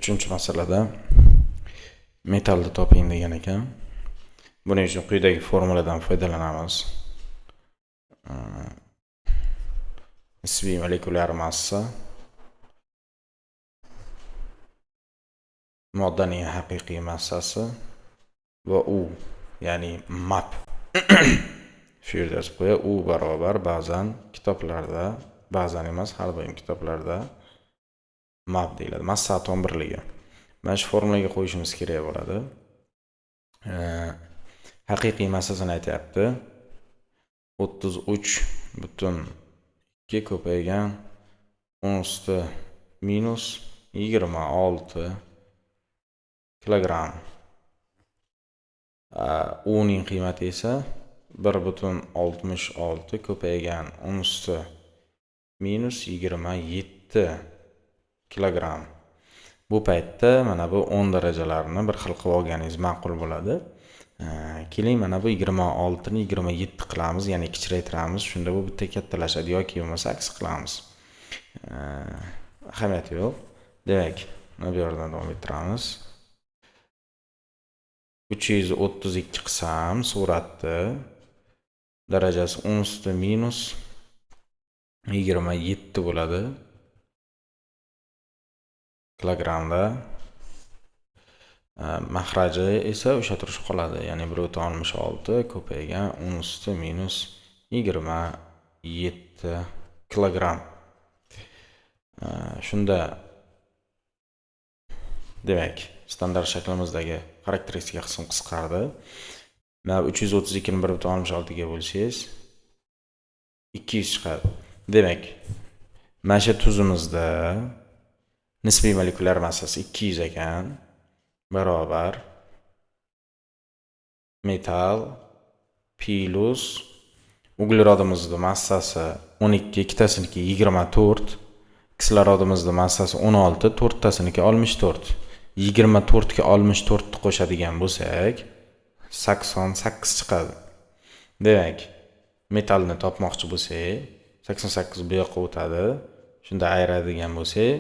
Uchinchi masalada metallni toping degan ekan. Buning uchun quyidagi formuladan foydalanamiz. Nisbiy molekulyar massa moddaning haqiqiy massasi va u, ya'ni map shu yerda yozib qo'ya, u barobar ba'zan kitoblarda, ba'zan emas, har doim kitoblarda map deyiladi. Massa atom birligi. Mana shu formulaga qo'yishimiz kerak bo'ladi. Haqiqiy massasini aytyapti. 33,2 ko'paygan 10 minus 26 kilogramm. Uning qiymati esa 1,66 ko'paygan 10 minus 27 kilogramm. Bu paytda mana bu 10 darajalarni bir xil qilib olganingiz ma'qul bo'ladi. Keling, mana bu 26 ni 27 qilamiz, ya'ni kichraytiramiz. Shunda bu bitta kattalashadi yoki bo'lmasa aks qilamiz. Ahamiyati yo'q. Demak, mana bu yerdan davom ettiramiz. 332 qilsam suratni darajasi 10 minus 27 bo'ladi. Kilogrammda. Mahraji esa o'sha turish qoladi, ya'ni 1,66 ko'paygan 10 minus 27 kilogramm. Shunda demak, standart shaklimizdagi xarakteristika qism qisqardi. Mana 332 ni 1,66 ga bo'lsangiz 200 chiqadi. Demak, mana shu tuzimizda nisbiy molekulyar massasi 200 ekan, barobar metall plus uglerodimizni massasi 12, ikkitasiniki 24, kislorodimizni massasi 16, to'rttasiniki 64. 24 ga 64 ni qo'shadigan bo'lsak, 88 chiqadi. Demak, metallni topmoqchi bo'lsak, 88 bu yoqqa o'tadi. Shunda ayiradigan bo'lsak,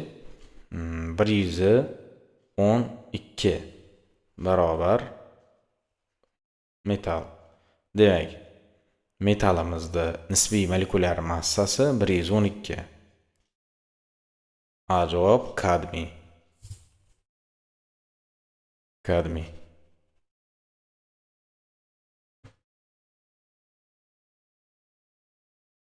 112 barobar metall. Demak, metallimizda nisbiy molekulyar massasi 112. A javob kadmiy. Kadmiy.